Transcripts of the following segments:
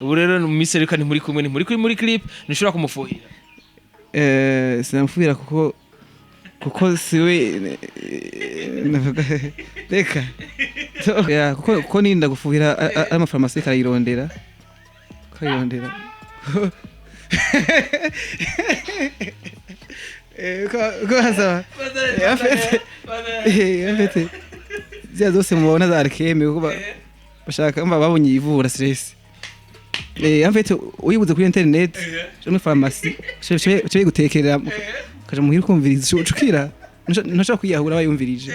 Ubu rero mu minsi reka ntimuri kumwe, ntimuri kuri muri clip, ntushobora kumufuhira? Sinamfuhira kuko siwe, navuga reka. Ya, kuko ninda gufuhira ari amafarumasi karayirondera karayirondera. Ko hasaba en fait ziriya zose mubona za Arkeme, kuko bashaka mba babonye ivura stress. En fait uyibuze kuri internet cyo muri farumasi cyo gutekerera kaja muhira ukumviriza ucukira, ntushobora kwiyahura bayumvirije.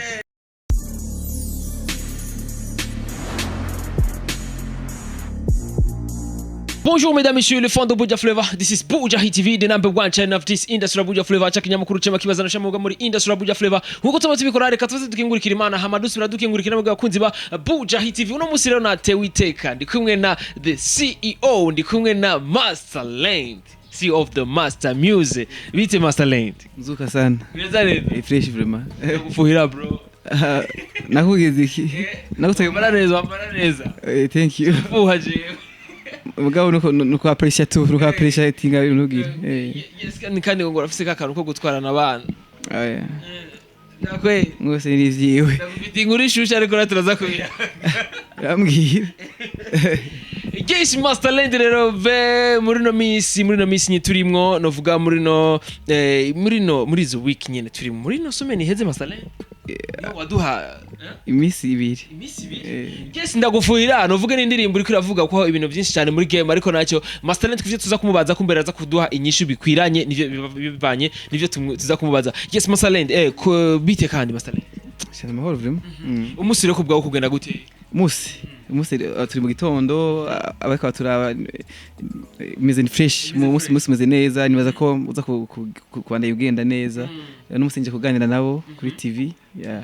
Bonjour mesdames, messieurs, les fans de Buja Flavor. This is Buja Hit TV, the number one channel of this industry of Buja Flavor. Chaka nyamakuru chema kibazana shamuga muri industry of Buja Flavor. Nkuko tuba tubikora, reka tuze dukingurikira Imana, hama dusubira dukingurikira n'abagabo bakunzi ba Buja Hit TV. Uno musi rero natewe iteka. Ndi kumwe na the CEO, ndi kumwe na Master Land, CEO of the Master Music. Bite, Master Land? Nzuka sana. Bimeze neza? Fresh vraiment. Gufuhira, bro. Ah, nakugeze iki nagutaye? Wambara neza, wambara neza. Thank you. Fuha jewe. Mugabo nuko appreciate tu, nuko appreciate inga ntugire. Yes, kandi ngo urafise kakantu ko gutwarana abana. Aya. Nakwe. Mwose ni ivyiwe. Ndagufite inkuru ishushe, ariko natwe turaza kubira. Yambwira. Yes, Master Land, rero ve muri no minsi nye turimwo, novuga muri izo week nyene turimo, muri no semaine iheze, Master Land niho waduha Iminsi 2. Iminsi 2. Eh. Yes, ndagufuhira, novuga n'indirimbo uriko iravuga ko ibintu byinshi cyane muri game, ariko nacyo Master Land kuvyo tuza kumubaza kumbera aza kuduha inyishu bikwiranye nivyo bivanye nivyo tuza kumubaza. Yes, Master Land, bite kandi, Master Land? Cyane amahoro vraiment. Umunsi rero kubwawe kugenda gute? Musi turi mu gitondo, abariko baturaba, meze ni fresh mu munsi meze neza, nibaza ko uza kubandanya ugenda neza. N'umusi nje kuganira nabo kuri TV, yeah.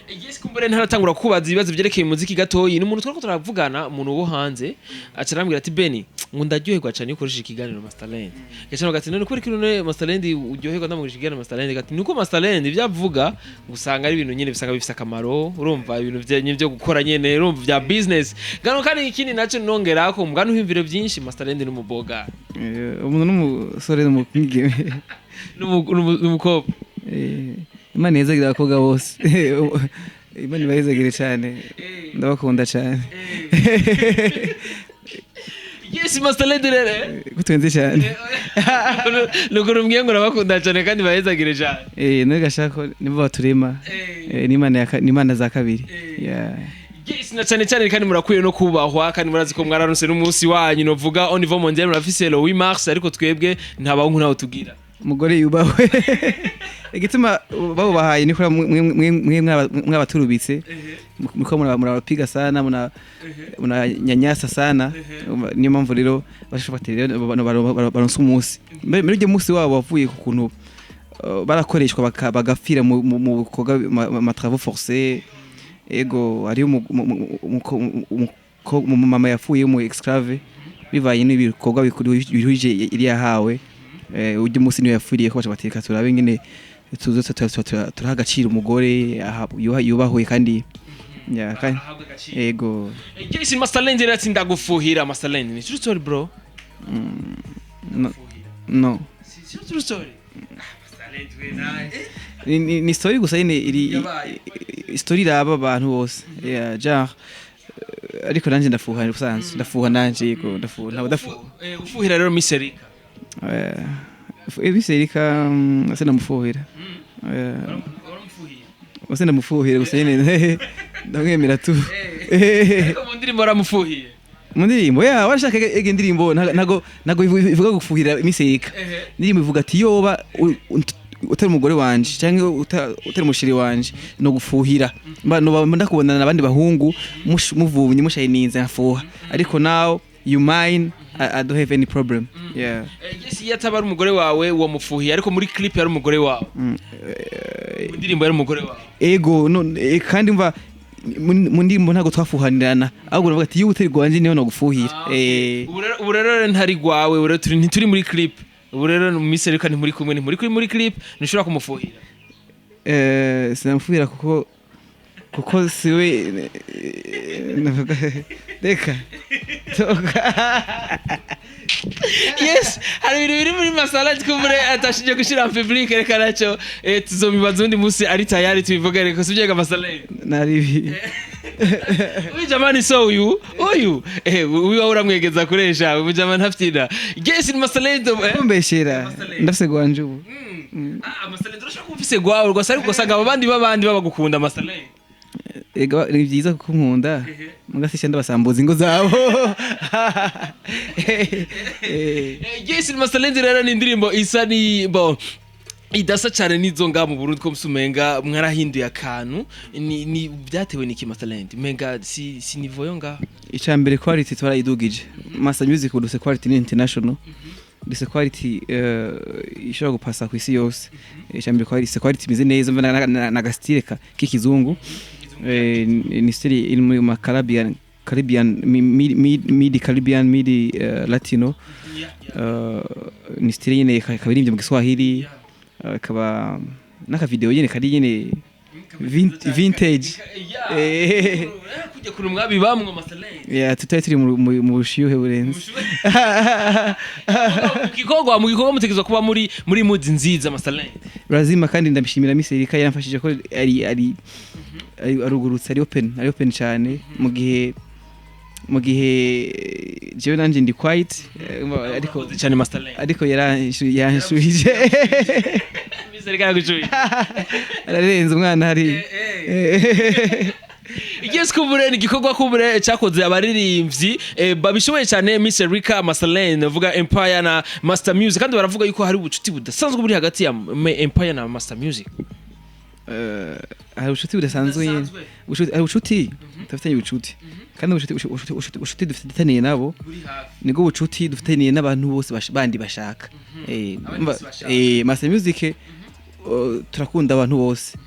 Yes, kumbure ntaratangura kubaza ibibazo byerekeye umuziki gatoyi, ni umuntu twariko turavugana, umuntu wo hanze, aca arambwira ati: "Beni, ngo ndaryoherwa cyane iyo ukoresheje ikiganiro Masterland." Gaca gati: "None kubera ko none Masterland uryoherwa ndamukoresha ikiganiro Masterland?" Gati: "Nuko Masterland ibyo avuga usanga ari ibintu nyene bisanga bifise akamaro, urumva ibintu nyene byo gukora nyene, urumva bya business." Gano kandi ikindi naco nongerako mugano uhimvire byinshi, Masterland ni umuboga. Umuntu n'umusore n'umwigeme. N'umukobwa. Imana ihezagire abakobwa bose, Imana ibahezagire cyane, ndabakunda cyane. Yes, Masterland rero. Gutwenze cyane. Nuko rumbwiye ngo urabakunda cyane kandi bahezagire cyane. None gashaka nibo baturema. N'Imana za kabiri. Yeah. Yes, na cyane cyane kandi murakwiye no kubahwa, kandi murazi ko mwararonse n'umunsi wanyu, novuga au niveau mondial murafise le 8 mars, ariko twebwe nta bahungu ntawo tugira. Umugore yubahwe. Igituma babubahaye ni kubera mwe mwabaturubitse, muriko murabapiga sana, munanyanyasa sana. Niyo mpamvu rero bashobora rero baronse umunsi. Mbere uryo munsi wabo wavuye ku kuntu barakoreshwa bagapfira mu bikorwa ma travaux forcés. Ego, hariho umumama yapfuye mu esclave bivanye n'ibikorwa biruhije yari yahawe. Uryo munsi niyo yapfiriye ko baca bateka turabe ingene tuzo turaha agaciro umugore yubahwe kandi ya, kandi ego. Yes, Masterland rero ati ndagufuhira. Masterland, ni true story, bro? No, no. Si true story. Masterland we nawe. Ni story gusa nyine iri Yabaye. Story iraba abantu bose, yeah, genre, ariko nanje ndafuha ubusanzwe, ndafuha nanje, yego ndafuha, ntabwo ndafuha. Ufuhira rero Miss Erika? Biserika ase ndamufuhira. Waramufuhira? Ase ndamufuhira gusa nyine ndamwemera tu. Ariko mu ndirimbo waramufuhiye? Mu ndirimbo ya warashaka ege indirimbo ntago ivuga gufuhira imiserika. Indirimbo ivuga ati yoba utari umugore wanje cyangwa utari umushiri wanje no gufuhira mba noba ndakubonana n'abandi bahungu muvumye mushayininze nkafuha, ariko now you mine, I don't have any problem, yeah. Yes, iyo ataba ari umugore wawe wamufuhiye, ariko muri clip yari umugore wawe, mu ndirimbo yari umugore wawe. Ego no, kandi mva mu ndirimbo ntabwo twafuhanirana, ahubwo uravuga ati iyo utari rwanje niho nogufuhira. Ubu rero ntari gwawe, ubu rero ntituri muri clip, ubu rero mu minsi ariko ntimuri kumwe, ntimuri kuri muri clip, ntushobora kumufuhira? Sinamufuhira kuko Kuko siwe navuga reka toka. Yes, hari ibintu biri muri masala twumvire atashije gushira en public. Reka nacyo tuzobibaza undi munsi ari tayari tubivuge. Reka sibyo masala? Naribi. Uyu jamani, so uyu uyu uramwegeza kuresha uyu jamani ntafyina. Yes, ni masala. Kumbeshera. Masala. Ndafise gwanje ubu. Ah, masala, turashaka kuba ufise gwawe rwose, ariko ugasanga abo bandi b'abandi babagukunda, masala. Ega ni byiza kuko nkunda mugasisha ndabasambuza ingo zabo. Yes, ni Masterland. Rero ni indirimbo isa ni bo idasa cyane n'izo nga mu Burundi, ko musumenga mwarahinduye akantu. Ni byatewe n'iki, Masterland? Menga si niveau yo nga. Icya mbere, quality twarayidugije. Master Music ubu dufise quality ni international, dufise quality ishobora gupasa ku isi yose. Icya mbere quality imeze neza, mva na gastyle k'ikizungu. Ni style iri muri ma Caribbean, mid Caribbean, mid Latino. Ni style nyene ikaba iririmbye mu Giswahili, ikaba n'akavideo nyene kari nyene vintage. Kujya kure mwabibamwo, Masterland. Yeah, tutari turi mu bushyuhe burenze. Mu gikorwa mutegerezwa kuba muri mood nziza, Masterland. Lazima. Kandi ndabishimira Miss Erika, yaramfashije ko ari arugurutse, ari open cyane, mu gihe jewe nanje ndi quiet, ariko Urakoze cyane, Masterland. Ariko yaranshubije. Miss Erika yagucuye. Ararenze umwana hari. Yes, kubure ni igikorwa kubure cyakoze abaririmbyi babishoboye cyane, Miss Erika, Masterland, uvuga Empire na Master Music. Kandi baravuga yuko hari ubucuti budasanzwe buri hagati ya Empire na Master Music. Hari ubucuti budasanzwe nyene. Hari ubucuti dufitanye, ubucuti kandi ubucuti dufitaniye nabo nibwo bucuti dufitaniye n'abantu bose bandi bashaka. Abandi bose bashaka. Master Music, turakunda abantu bose.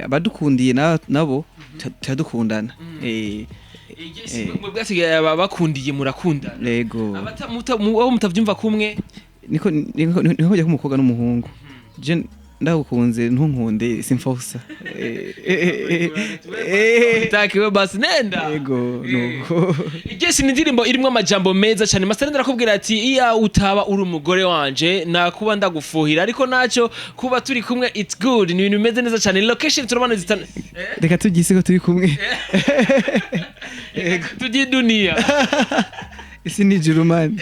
Abadukundiye nabo turadukundana. Yes, mwe bwasigaye bakundiye murakundana. Yego. Abo mutavyumva kumwe? Niko kujya k'umukobwa n'umuhungu. Je ndagukunze ntunkunde simfosa. Takiwe basi nenda. Yego, nuko. Yes, ni indirimbo irimwo amajambo meza cyane. Masterland arakubwira ati: "Iya utaba uri umugore wanje nakuba ndagufuhira, ariko naco kuba turi kumwe it's good." Ni ibintu bimeze neza cyane. Location turabona zitana. Reka tugise ko turi kumwe. Tujye dunia. Isi ni ijuru, man.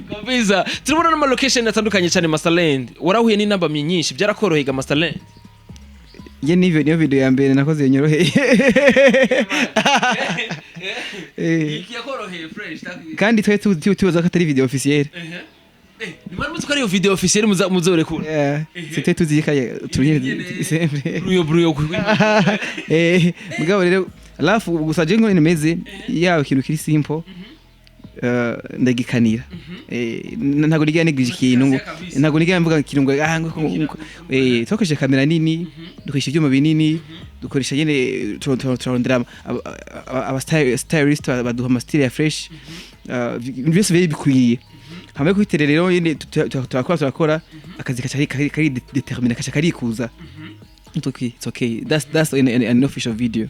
Kabisa, turabona n'ama location atandukanye cyane. Masterland, warahuye n'intambamyi nyinshi, byarakorohega, Masterland? Ye niyo video ya mbere nakoze yonyoroheye. Yakoroheye fresh. Kandi twari tuzi ko atari video officielle. Nimara muzi ko ariyo video officielle muzorekura? Yeah, c'était tuzi ko turi sempre. Bruyo bruyo. Mugabo rero alafu gusa je ngo nimeze yawe ikintu kiri simple, ndagikanira. Ntabwo nigira nigije ikintu ngo ntabwo nigira mvuga ikintu ngo ah ngo twakoresheje kamera nini, dukoresha ibyuma binini, dukoresha nyene turarondera aba stylist baduha ama style ya fresh. Ibintu byose biri bikwiye hamwe kwiterera. Rero nyene turakora akazi kaca kari determine, kaca karikuza. It's okay, it's okay. That's an official video.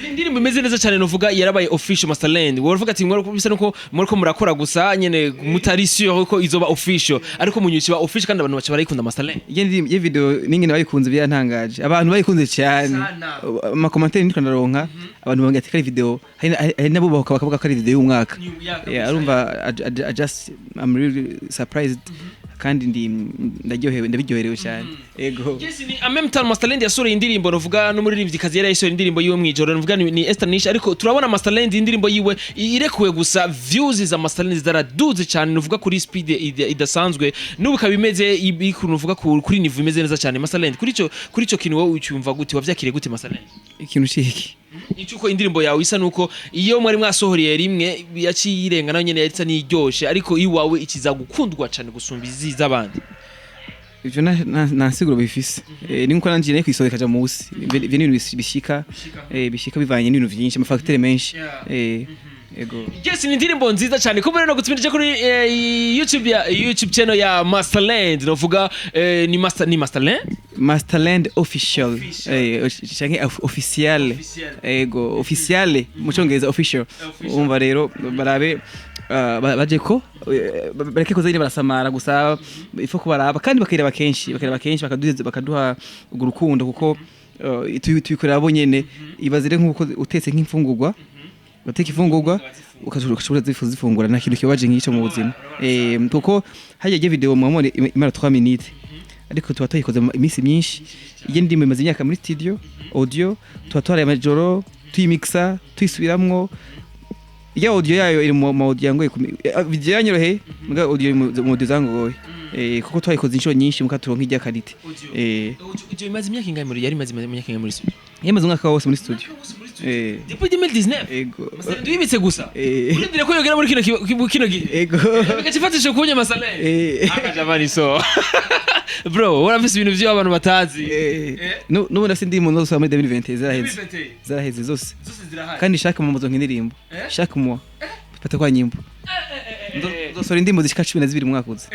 Indirimbo imeze neza cyane, nuvuga yarabaye official, Masterland. Wowe uvuga ati bisa nuko muriko murakora gusa nyene mutari sure ko izoba official, ariko munyuki ba official kandi abantu baca barayikunda, Masterland. Iyo ndirimbo, iyo video n'ingene bayikunze byarantangaje. Abantu bayikunze cyane. Sana. Ama commentaire niko ndaronka. Abantu bambwira ati ko ari video, hari nabo bakavuga ko ari video y'umwaka. Yeah, arumva I just I'm really surprised kandi ndi ndaryohewe, ndabiryoherewe cyane. Ego. Yes, ni en même temps Masterland yasoreye indirimbo, nuvuga n'umuririmvyikazi yari yasohoye indirimbo yiwe mwijoro, nuvuga ni Esther Nish. Ariko turabona Masterland indirimbo yiwe irekuwe gusa, views za Masterland zaraduze cyane, nuvuga kuri speed idasanzwe. N'ubu ikaba imeze nuvuga kuri niveau imeze neza cyane. Masterland, kuri ico kintu wowe ucyumva gute? Wavyakiriye gute, Masterland? Ikintu ciki? Icuko indirimbo yawe isa nuko iyo mwari mwasohoreye rimwe yaciye irenga, nayo nyene yarisa niryoshe, ariko iwawe ikiza gukundwa cyane gusumba izi z'abandi. Ivyo nta nsiguro bifise. Ni nkuko nanje nayo kwisohoka ikaja musi. Ivyo ni ibintu bishika bivanye n'ibintu vyinshi, ama facteur menshi. Ego. Yes, ni indirimbo nziza cyane. Kumbe rero gutumira kuri YouTube ya YouTube channel ya Masterland, novuga ni Masterland. Masterland Official. Official. Canke official. Ego, official mu Cyongereza, official. Official. Umva rero, barabe, baje ko bareke kuza nyine barasamara gusa. Ifo kubaraba kandi bakireba kenshi, bakireba kenshi, bakaduha urwo rukundo, kuko tubikorera bo nyene. Ibaze rero nk'uko utetse nk'imfungurwa, ugateka imfungurwa ukashobora zifungura, nta kintu kibabaje nk'icyo mu buzima. Kuko hajya ijya video mwamone imara 3 minutes, ariko tuba tuyikoze mu iminsi myinshi. Iyo ndirimbo imaze imyaka muri studio audio, tuba twaraye amajoro tuyimixa, tuyisubiramwo. Iyo audio yayo iri mu audio yangoye, video yanyoroheye, muga audio iri mu audio zangoye, kuko twayikoze inshuro nyinshi muka turonka ijya qualité. Audio imaze imyaka ingahe muri, yari imaze imyaka ingahe muri studio? Yamaze umwaka wose muri studio. Depuis 2019? Ego. Masterland wibitse gusa Eh. urindire ko yogera muri kino gihe. Ego. Bigacifatisha kunya Masterland. Eh. Akajamani, so bro, urafise ibintu vyo abantu batazi. N'ubu ndafise indirimbo nzosohora muri 2020, zaraheze, zaraheze zose. Zose zirahari. Kandi chaque mois nzonka indirimbo. Eh? Chaque mois fata kwa nyimbo. Nzosohora indirimbo zishika 12 mu mwaka uza.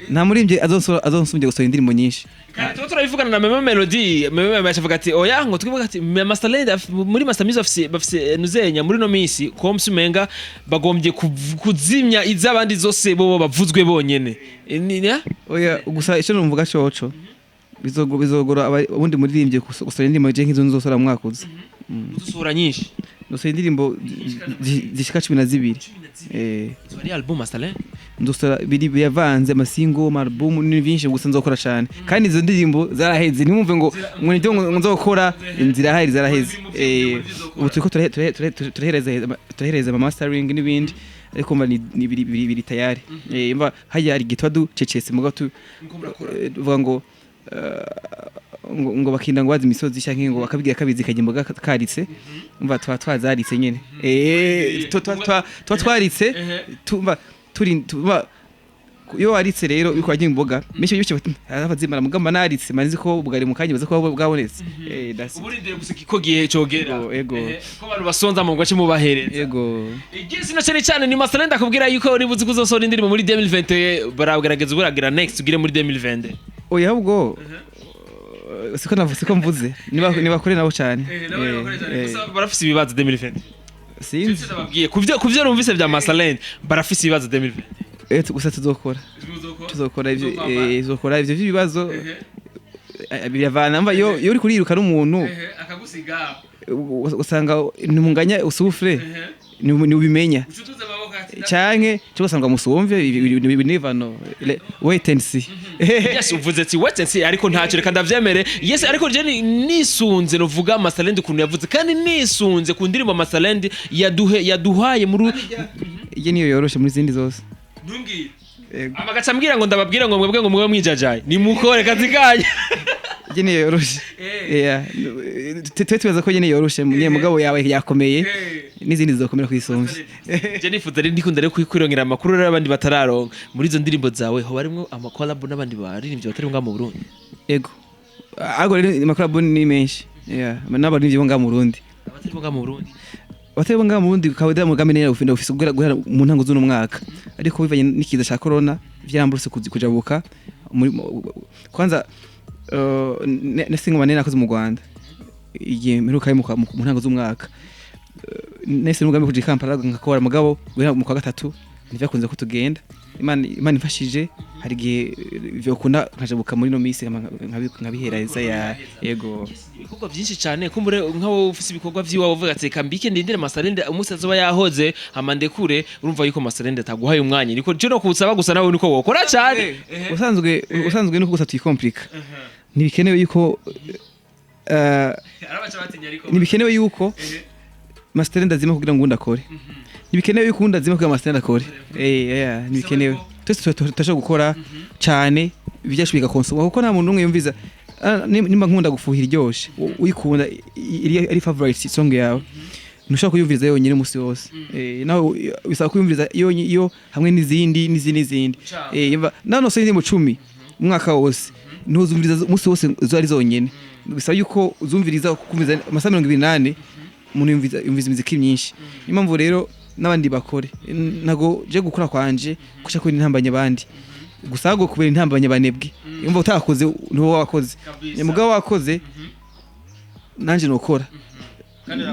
Nta muririmbyi azonsumbya gusohora indirimbo nyinshi. Kandi tuba turabivugana na Meme Melody. Meme Melody avuga ati oya, ngo twivuga ati Masterland muri Master Music bafise nuzenya muri no minsi ko umenga bagombye kuzimya iz'abandi zose, bo bavuzwe bonyene. Ya? Oya, gusa icyo numvuga coco bizogora ubundi muririmbyi gusohora indirimbo je nk'izo nzosohora mu mwaka uza. Uzosohora nyinshi? Nzosohora indirimbo zishika 12. Izo ari album, Masterland? Nzosohora biri biyavanze, ama single, ama album, ni byinshi, gusa nzokora cyane. Kandi izo ndirimbo zaraheze, ntimwumve ngo nibyo ngo nzokora, zirahari, zaraheze. Ubu turiko turahereza ama mastering n'ibindi, ariko mba ni biri tayari. Mba hajya hari gitwa ducecetse muga tu tuvuga ngo ngo bakinda ngo bazi imisozi canke ngo bakabwira kabizi kajya imboga karitse. Umva, tuba twazaritse nyene, tuba twaritse, tumva turi tuba. Iyo waritse rero uriko urarya imboga menshi bityo bati abazimara, mugamba naritse manizi ko ubugari mu kanya buza kuba bwabonetse. That's it. Uburindire gusa ko gihe cogera. Ego, ego. Ko abantu basonza mu gace mubahereza. Ego. Igisi na cyane cyane ni Masterland akubwira yuko niba uzi ko uzosohora indirimbo muri 2021, baragerageza uburagira next ugire muri 2022. Oya, ahubwo siko navuze, siko mvuze, niba kure nabo cyane. Gusa barafise ibibazo 2020. Sinzi. Ndababwiye kuvyo numvise vya Masterland, barafise ibibazo 2020. Gusa tuzokora ivyo, tuzokora ivyo by'ibibazo, biravana. Mva iyo uri kuriruka n'umuntu akagusiga usanga ntimunganya usufre, ntubimenya, canke cyo usanga musumvye binivano. Wait and see. Yes, uvuze ati wait and see, ariko ntacyo, reka ndavyemere. Yes, ariko je nisunze novuga Masterland ukuntu yavuze, kandi nisunze ku ndirimbo Masterland yaduhe yaduhaye muri Iyi niyo yoroshe muri zindi zose. Ntumbwire. Yego. Amagaca ambwira ngo ndababwira ngo mwebwe ngo mube mwijajaye nimukore kazi kanyu. Iyi niyo yoroshe. Yeah, twe tubaza ko iyi niyo yoroshe nye, mugabo yawe yakomeye, n'izindi zizokomera kwisumvye. Je nifuza rero, ndikunda rero kwirongera amakuru rero abandi batararonka. Muri izo ndirimbo zawe hoba harimwo ama collab n'abandi baririmbyi batari ngaha mu Burundi? Ego, ariko rero ama collab ni menshi, yeah, n'abaririmbyi bo ngaha mu Burundi. Abatari ngaha mu Burundi. Abatari bo ngaha mu Burundi kawaida mugambi nene ufise guhera mu ntango z'uno mwaka, ariko bivanye n'ikiza ca corona vyaramburuse kujabuka muri kwanza. Nese ngoma nene nakoze mu Rwanda igihe mperuka mu ntango z'umwaka. Nese n'umugambi kuja i Kampala ngakora, mugabo guhera mu kwa gatatu ntivyakunze ko tugenda. Imana imfashije, hari igihe vyokunda nkajabuka muri no misi nkabihereza ya, yego. Ibikorwa byinshi cyane, kumbure nkawo ufise ibikorwa vyiwawe uvuga ati reka mbike ndindire Masterland umunsi azoba yahoze hama ndekure. Urumva yuko Masterland ataguhaye umwanya, niko je no kuwusaba gusa, nawe niko wokora cyane. Usanzwe nuko gusa tuyikomplika, ntibikenewe yuko Arabaca batinya ariko. ntibikenewe yuko Masterland azima kugira ngo undi akore, ntibikenewe yuko undi azima kugira ngo Masterland akore. Yeah, ntibikenewe. Twese turashobora gukora cyane, ibyacu bigakonsoma, kuko nta muntu n'umwe yumviza. Nimba nkunda gufuhira iryoshe, uyikunda iri ari favorite song yawe, ntushobora kuyumviriza yonyine umunsi wose. Nawe bisaba kuyumviriza iyo hamwe n'izindi n'izindi n'izindi. Nawe nose indirimbo 10 umwaka wose, ntuzumviriza umunsi wose zo ari zonyene. Bisaba yuko uzumviriza, kumviriza amasaha 24, umuntu yumviza imiziki myinshi. Niyo mpamvu rero n'abandi bakore, ntago je gukora kwanje kuca kuri ntambanye abandi. Gusa ahubwo kubera intambanye banebwe, yumva utakoze niwo wakoze. Kabisa. Mugabo wakoze, nanje nokora,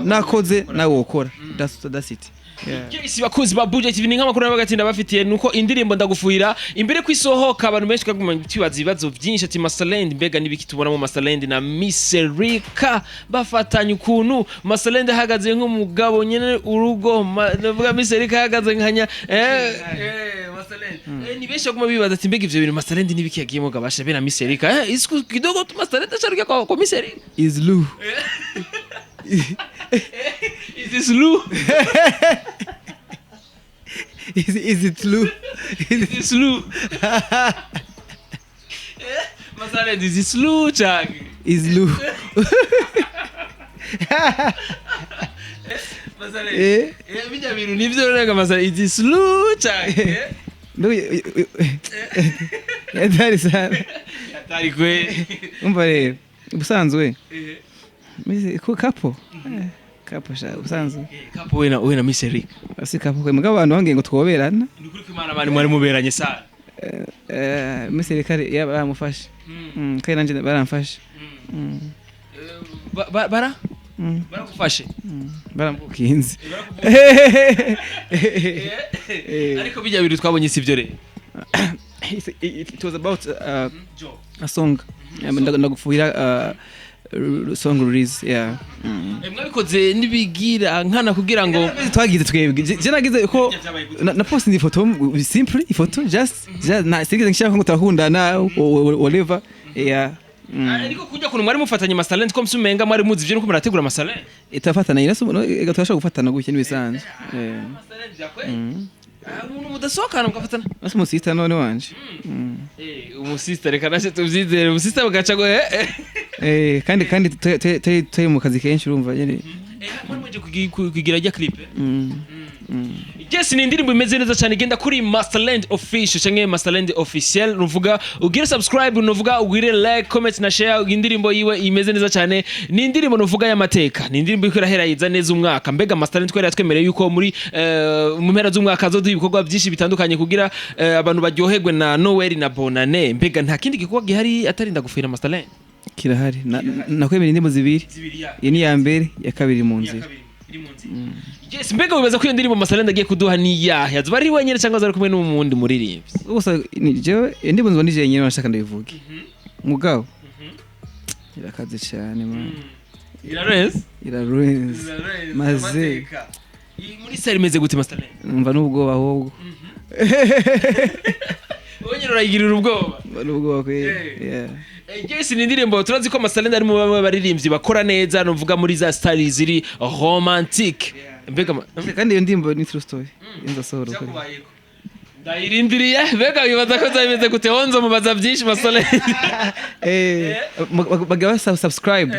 nakoze nawe wokora. That's it, yeah. Yes, bakuzi ba Buja TV, ni nk'amakuru y'agatinda bafitiye nuko indirimbo Ndagufuhira imbere kwisohoka, abantu benshi kaguma twibaza ibibazo byinshi ati Masterland, mbega nibiki tubona mu Masterland na Miss Erika bafatanye, ukuntu Masterland ahagaze nk'umugabo nyene urugo, ndavuga Miss Erika ahagaze nkanya Masterland, ni benshi baguma bibaza ati mbega ivyo bintu Masterland nibiki yagiyemo gabasha be na Miss Erika, isiku kidogo tu Masterland asharuka kwa Miss Erika. Is Lou. Is this Lou? Is it Lou? Is this Lou? Masterland, is this Lou canke? Is Lou. Masterland, bijya bintu nivyo rega Masterland, is this Lou canke? Mbega yatari sana. Atari kweli. Umva rero, ubusanzwe ko couple, couple sha, ubusanzwe. Couple we na Miss Erika. Si couple kwe, mugabo abantu bambwiye ngo twoberana. Ni ukuri kw'Imana, abantu mwari muberanye sana. Miss Erika yaba baramufashe. Kandi nanje baramfashe. Bara baragufashe. Barambukinze. Ariko bijya bintu twabonye sivyo rero. It was about a song. Ndagufuhira song release, yeah. Mwabikoze nibigira nkana kugira ngo Twagize twebwe, je nagize ko na postinze ifoto simple, ifoto just na sinigeze nshaka ngo turakundana or whatever, yeah. Ariko kujya kuntu mwari mufatanye Masterland, ko msumenga mwari muzi ivyo nuko murategura Masterland. Itafatana iraso no, ega turashobora gufatana gutya n'ibisanzwe. Masterland byakwe. Umuntu mudasohokana mugafatana. Ase umusista none wanje. Umusista, reka nashe tuvyizere umusista bugaca ngo Kandi turi mu kazi kenshi, urumva nyene. Mwari muje kugira rya clip. Yes, ni indirimbo imeze neza cyane. Igenda kuri Masterland Official canke Masterland Officiel, nuvuga ugire subscribe, nuvuga ugire like, comment na share. Indirimbo yiwe imeze neza cyane, ni indirimbo nuvuga y'amateka, ni indirimbo iko irahera neza umwaka. Mbega Masterland twari yatwemereye yuko muri mu mpera z'umwaka azoduha ibikorwa byinshi bitandukanye kugira abantu baryoherwe na Noel na Bonane. Mbega nta kindi gikorwa gihari atari Ndagufuhira, Masterland? Kirahari. Nakwemera indirimbo zibiri. Iyi ni iya mbere, iya kabiri mu nzira. Yes, mbega wibaza ko iyo ndirimbo Masterland agiye kuduha ni yahe? Azoba ari wenyine cyangwa azari kumwe n'umundi muririmbyi? Gusa ni jewe indirimbo nziba ni jenyine, nashaka ndabivuge. Mugabo irakaze cyane, man. Irarenze. Irarenze. Maze. Muri sare imeze gute, Masterland? Numva n'ubwoba ahubwo. Wowe nyine urayigirira ubwoba? Numva n'ubwoba kweli. Yeah. Yes, ni indirimbo turazi ko Masterland ari mu bamwe baririmbyi bakora neza, nuvuga muri za style ziri romantique. Mbega Kandi iyo ndirimbo ni true story. Inzasohora ukuri. Ndayirindiriye. Mbega wibaza ko zimeze gute? Honzo mubaza byinshi Masterland. Bagaba subscribe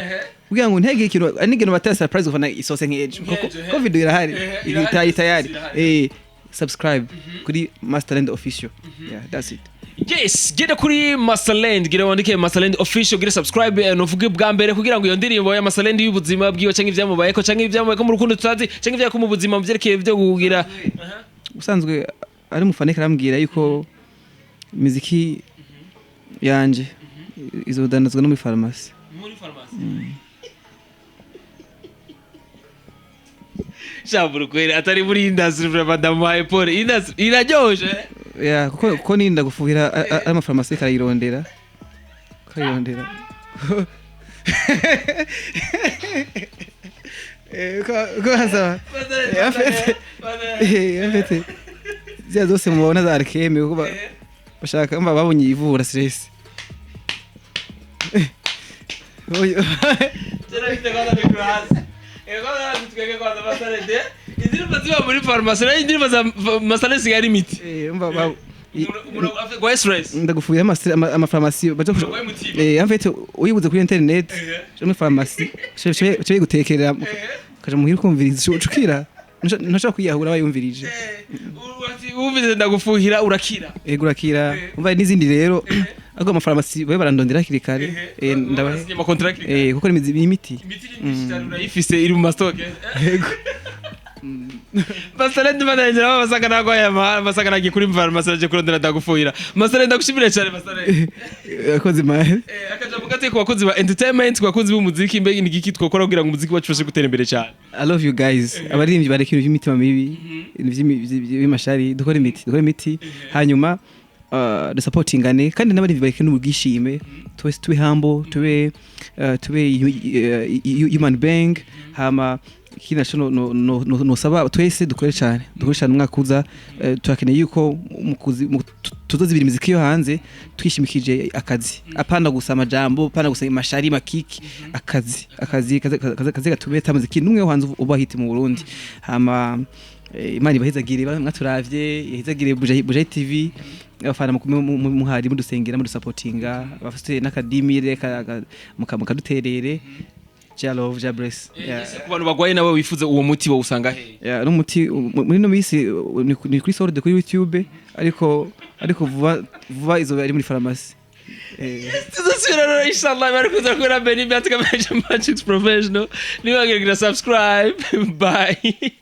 kugira ngo ntege ikintu ari n'ikintu batera surprise ufana isose nk'ejo, kuko Nk'ejo, ko video irahari. Irahari, iri tayari. Irahari. Subscribe kuri Masterland Official, yeah, that's it. Yes, genda kuri Masterland, gira wandike Masterland Official, gira subscribe, nuvuge bwa mbere kugira ngo iyo ndirimbo ya Masterland y'ubuzima bwiwe canke ibyamubayeko canke ibyamubayeko mu rukundo tutazi canke ivyako mu buzima mu vyerekeye byo kugira. Usanzwe ari umufana arambwira yuko imiziki yanje izodandazwa no muri farumasi. Muri farumasi. Shaburu kweli atari muri industry vraiment, ndamuhaye pole. Industry iraryoshe. Yeah, kuko ninda gufuhira ari amafarumasi karayirondera. Ko hasaba en fait ziriya zose mubona za Arkeme, kuko bashaka mba babonye ivura stress. Turafite kwanza micro hasi. Kwanza twege kwanza Masterland. Indirimbo ziba muri farumasi nayo indirimbo za Masterland zisigaye ari imiti. Umva Umuntu afite stress. Ndagufuhira amafarumasi baje Urwaye umutima. En fait uyibuze kuri internet cyo muri farumasi cyo gutekerera kaja muhira ukumviriza ucukira, ntushobora kwiyahura bayumvirije. Wumvise Ndagufuhira urakira. Ego, urakira. Umva n'izindi rero, ahubwo amafarumasi babe barandondera hakiri kare. Ndabahe Barasinye amakontrakt. Kuko ni imiti. Imiti ni myinshi cyane, urayifise iri mu ma stock. Yego. Masterland manangira basanga nagwaye basanga nagiye kuri farumasi, aje kurondera ndagufuhira. Masterland, ndagushimire cyane, Masterland. Akoze ma Akajambo gato ku bakozi ba entertainment, ku bakozi b'umuziki, mbega ni igiki twakora kugira ngo umuziki wacu ubashe gutera imbere cyane? I love you guys. Abaririmbyi bareka ibintu by'imitima mibi, ibintu by'imashari, dukore imiti, dukore imiti, hanyuma dusapotingane. Kandi n'abaririmbyi bareke n'ubwishime, twese tube humble, tube human being. Hama ikindi naco nosaba twese, dukore cyane, dukore cyane. Umwaka uza turakeneye yuko tuzozibira imiziki yo hanze twishimikije akazi, apana gusa amajambo, apana gusa amashari makiki. Akazi, akazi, kaze kaze gatume ta muziki numwe wo hanze uba hit mu Burundi. Hama Imana ibahezagire mwaturavye, ihezagire Buja TV, abafana mukume muhari mudusengera, mudusapotinga, abafite n'akadimire mukaduterere. Jah love, Jah bless. Yeah. Ku bantu bagwaye nabo wifuza uwo muti, bawusanga hehe? Yeah, n'umuti muri no minsi ni kuri solde kuri YouTube, ariko vuba vuba izoba ari muri farumasi. Tuzasubira rero inshallah. Bari kuza kubera Benny Beat Magic Professional. Niba wagira subscribe. Bye.